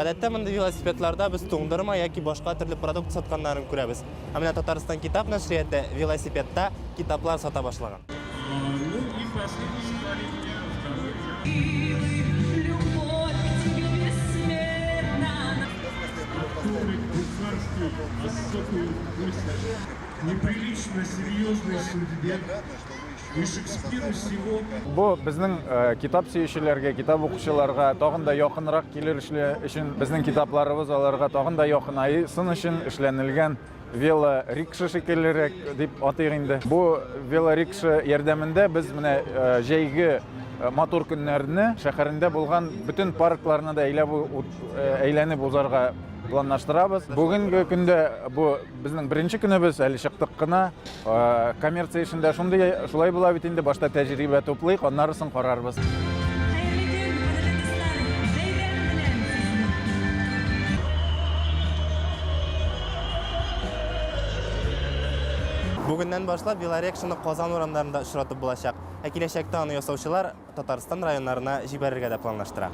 Гадәттә мондый велосипедларда без туңдырма яки башка төрле продукт сатканнарын күрәбез. Ә менә Татарстан китап нәшрияты велосипедта китаплар сата башлаган. Бу безнең китап сөючеләргә, китап укучыларга тагын да якынрак килер өчен, безнең китапларыбыз аларга тагын да якынайсын өчен эшләнелгән велорикша шикеллерәк дип атыйк инде. Бу велорикша ярдәмендә без менә җәйге матур көннәрне шәһәрендә булган бөтен паркларны да әйләнеп узарга планлаштырабыз. Бүгенге көндә бу безнең беренче көнебез, әле чыктык кына. Коммерция эшендә шундый шулай була бит инде, башта тәҗрибә туплыйк, аннары соң карарбыз. Хәерле көн, кадерле дуслар! Бәйрәм белән сезне! Бүгеннән башлап велорекшаны Казан урамнарында очратып булачак. Ә киләчәктә аны ясаучылар Татарстан районнарына җибәрергә дә планлаштыра.